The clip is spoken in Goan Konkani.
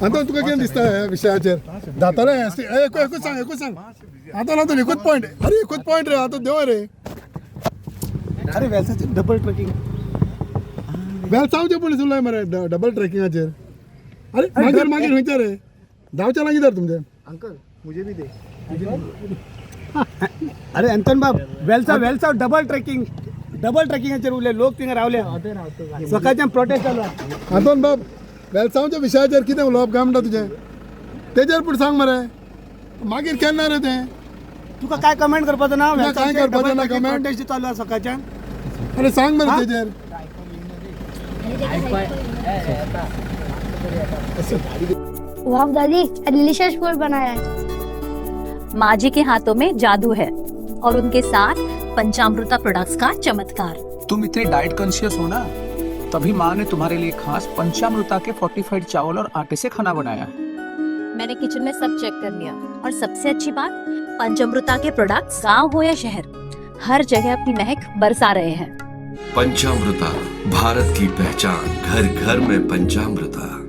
आंतोन, तुका कितें दिसता ह्या विशयाचेर? जाताले एकूच सांग, एकूच सांग आंतोन. आंतोन, एकूच पॉयंट. अरे, एकूच पॉयंट रे आंतोन, देव रे. अरे, वेलसाचे डबल ट्रेकिंग. वेलसांवचे पुलीस उलय मरे डबल ट्रेकिंगाचेर. अरे, मागीर मागीर खंयचे रे? धांवच्या लागीं धर तुमचे. अंकल, मुझे भी दे. अरे अंतन बाब, Velsao Velsao double trekking, double ट्रेकिंगाचेर उरले लोक. थिंगा रावले, सकाळच्यान प्रोटेस्ट चालू आहा. आंतोन बाब, वेलसांवच्या विशयाचेर कितें उलोवप काय म्हणटा तुजें? तेजेर पूण सांग मरे. मागीर केन्ना रे तें? तुका काय कमेंट करपाचो ना? तुका काय करपाचें ना comment? Protest चालू आहा सकाळच्यान. अरे, सांग मरे तेजेर. वाह दादी, डिलीशियस फूड बनाया है. माँ जी के हाथों में जादू है और उनके साथ पंचामृता प्रोडक्ट्स का चमत्कार. तुम इतने डाइट कॉन्शियस हो ना, तभी माँ ने तुम्हारे लिए खास पंचामृता के फोर्टिफाइड चावल और आटे से खाना बनाया है. मैंने किचन में सब चेक कर लिया और सबसे अच्छी बात, पंचामृता के प्रोडक्ट्स गांव हो या शहर, हर जगह अपनी महक बरसा रहे हैं. पंचामृता, भारत की पहचान. घर घर में पंचामृता.